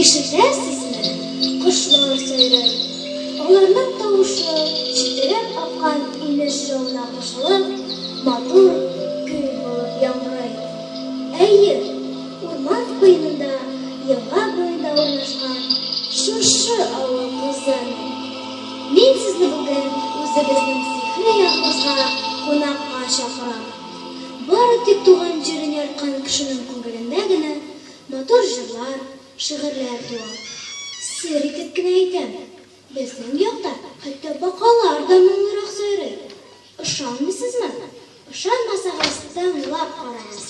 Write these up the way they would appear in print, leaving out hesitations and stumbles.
Ишетәсезме, кошлар сайрый. Аларның тавышы челтерәп аккан инеш җавына кушылып, матур көй булып яңгырый. Әйе, урман куенында, елга буенда урнашкан шушы авыл кызы мин. Мин сезне бүген үзебезнең сихри ягыбызга кунакка чакырам. Бары тик туган җирен ярткан кешенең күңелендә генә матур җырлар, шигырьләр туа. Сер итеп кенә әйтәм, безнең якта хәтта бакалар да моңлырак сайрый. Ышанмыйсызмы? Ышанмасагыз, тыңлап карагыз.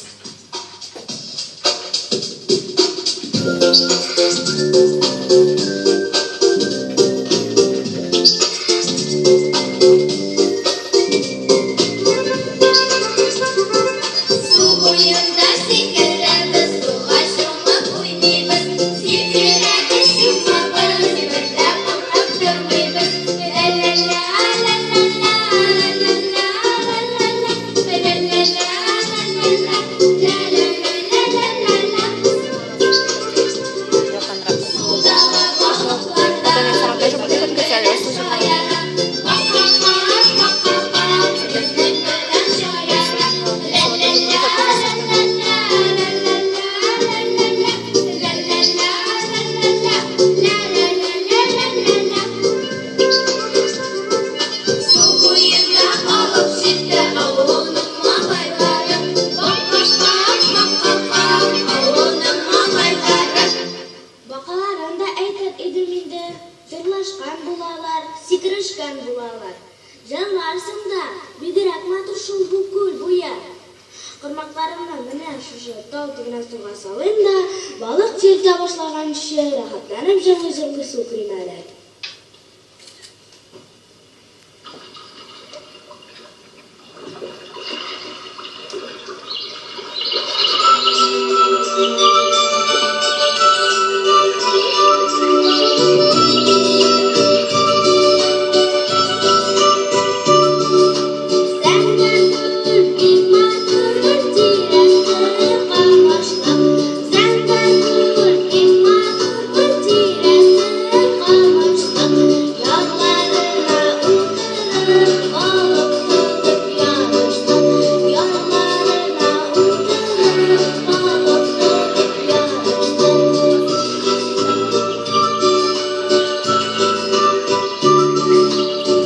Су буенда сикерәбез, суга чумып уйныйбыз, сикерәбез, чумабыз, бер дә куркып тормыйбыз. Ла-ла-ла, ла-ла-ла, ла-ла-ла, ла-ла-ла, ла-ла-ла, ла-ла-ла, ла-ла-ла-ла-ла-ла. Судагы балыклар да безнең белән шаяра, Бака-бак, бака-бак, безнең белән шаяра. Ла-ла-ла, ла-ла-ла, ла-ла-ла, ла-ла-ла, ла-ла-ла, ла-ла-ла, ла-ла-ла-ла-ла-ла. Су буена алып җитте авылның малайлары. Бака-бак, бака-бак, авылның малайлары. Бакаларын да әйтер идем инде, җырлашкан булалар, сикерешкән булалар. Җырларсың да, бигрәк матур шул бу күл буе. Кармакларымны менә шушы тау төбенә суга салыйм да, балык тиртә башлаганчы, рәхәтләнеп җырлый-җырлый су керим әле. Зәңгәр күл бик матур гөл тирәсе камышлык. Зәңгәр күл бик матур гөл тирәсе камышлык. Ярларына утырып балык тотып ярыштык. Ярларына утырып балык тотып ярыштык.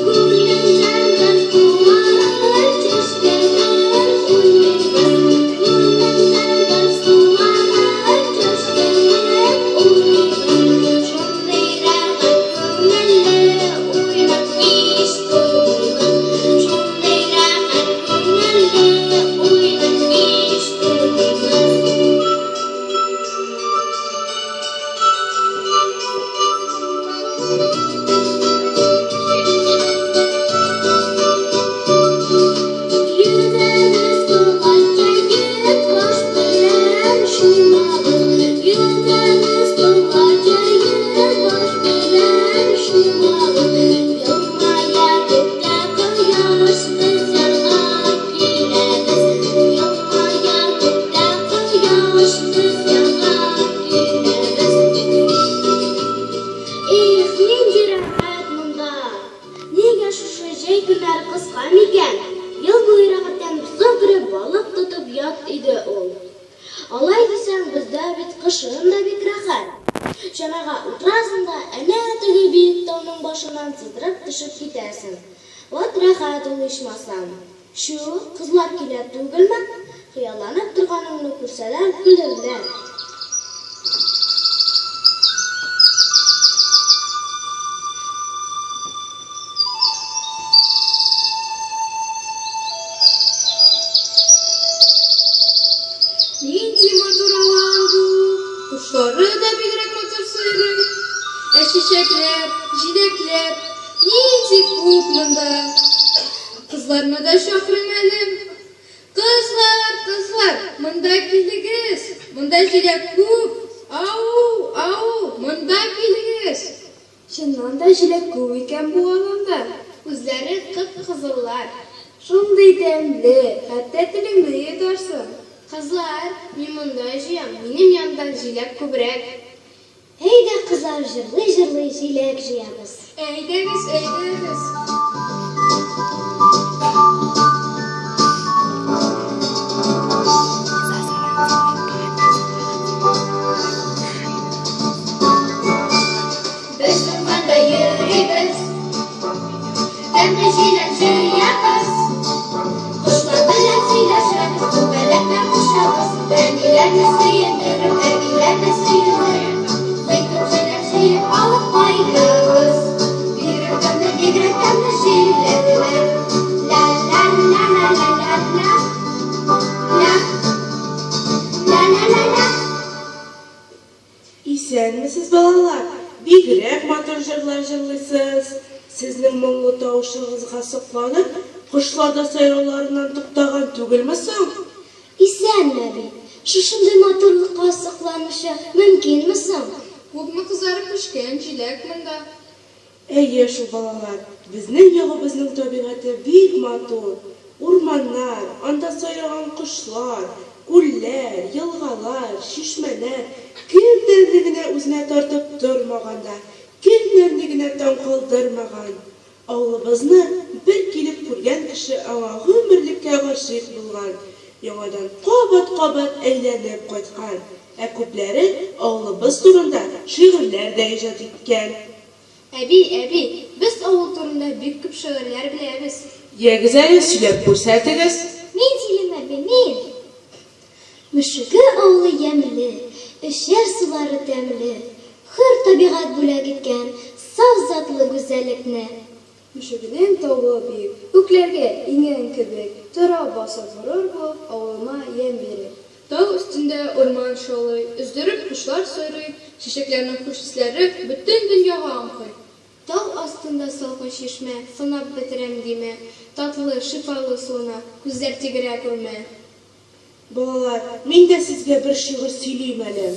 Күлнең зәңгәр сулары чәчкәләр уйныйбыз. Күлнең зәңгәр сулары чәчкәләр уйныйбыз. Шундый рәхәт күңелле уйнап һич туймыйбыз. Шундый рәхәт күңелле уйнап һич туймыйбыз. Йөзәбез колач җәеп, баш белән чумабыз. Йөзәбез колач җәеп, баш белән чумабыз. Елмая күктә кояш, без ярга киләбез. Елмая күктә кояш, без ярга киләбез. Их, нинди рәхәт монда! Нигә шушы җәй көннәре кыска микән? Ел буе рәхәтләнеп су кереп, балык тотып ят иде ул. Алай дисәң, бездә бит кышын да бик рәхәт. Чанага утырасың да, әнә теге биек тауның башыннан сыдырып төшеп китәсең. Вәт рәхәт ул ичмасам. Чү, кызлар килә түгелме? Хыялланып торганыңны күрсәләр, көлерләр. Нинди матур алан бу! Кошлары да бигрәк матур сайрый. Ә чәчәкләр, җиләкләр нинди күп монда! Кызларны да чакырыйм әле. Кызлар, кызлар, монда килегез, монда җиләк күп, ау, ау, монда килегез. Чыннан да җиләк күп икән бу аланда. Үзләре кып-кызыллар. Шундый тәмле, хәтта телеңне йотарсың. Кызлар, мин монда җыям, минем янда җиләк күбрәк. Әйдә, кызлар, җырлый-җырлый җиләк җыябыз. Әйдәгез, әйдәгез. Без урманда йөрибез, тәмле җиләк җыябыз. Кошлар белән сөйләшәбез, күбәләкләр кушабыз. Әниләрне сөендереп, әбиләрне сөендереп, бик күп җиләк җыеп алып кайтабыз. Бигрәк тәмле, бигрәк тәмле җиләкләр. Ла-ла-ла-ла-ла-ла-ла. Ла. Ла-ла-ла-ла. Исәнмесез, балалар! Бигрәк матур җырлар җырлыйсыз. Сезнең моңлы тавышыгызга сокланып, кошлар да сайрауларыннан туктаган түгелме соң? Исәнме, әби! Шушындый матурлыкка сокланмыйча мөмкинме соң? Күпме кызарып пешкән җиләк монда. Әйе шул, балалар, безнең ягыбызның табигате бик матур. Урманнар, анда сайраган кошлар, күлләр, елгалар, чишмәләр кемнәрне генә үзенә тартып тормаган да, кемнәрне генә таң калдырмаган. Авылыбызны бер килеп күргән кеше аңа гомерлеккә гашыйк булган, яңадан кабат-кабат әйләнеп кайткан, ә күпләре авылыбыз турында шигырьләр дә иҗат иткән. Әби, әби, без авыл турында бик күп шигырьләр беләбез. Ягез әле, сөйләп күрсәтегез. Мин сөйлим, әби, мин! Мөшеге авылы ямьле, эчәр сулары тәмле, хөр табигать бүләк иткән саф затлы гүзәллекне. Мөшегенең тавы биек, күкләргә иңгән кебек, тора басып горур булып, авылыма ямь биреп. Тау өстендә урман шаулый, өздереп кошлар сайрый, чәчәкләрнең хуш исләре бөтен дөньяга аңкый. Тау астында салкын чишмә, санап бетерәм димә, татлы, шифалы суына күзләр тигерә күрмә. Балалар, мин дә сезгә бер шигырь сөйлим әле.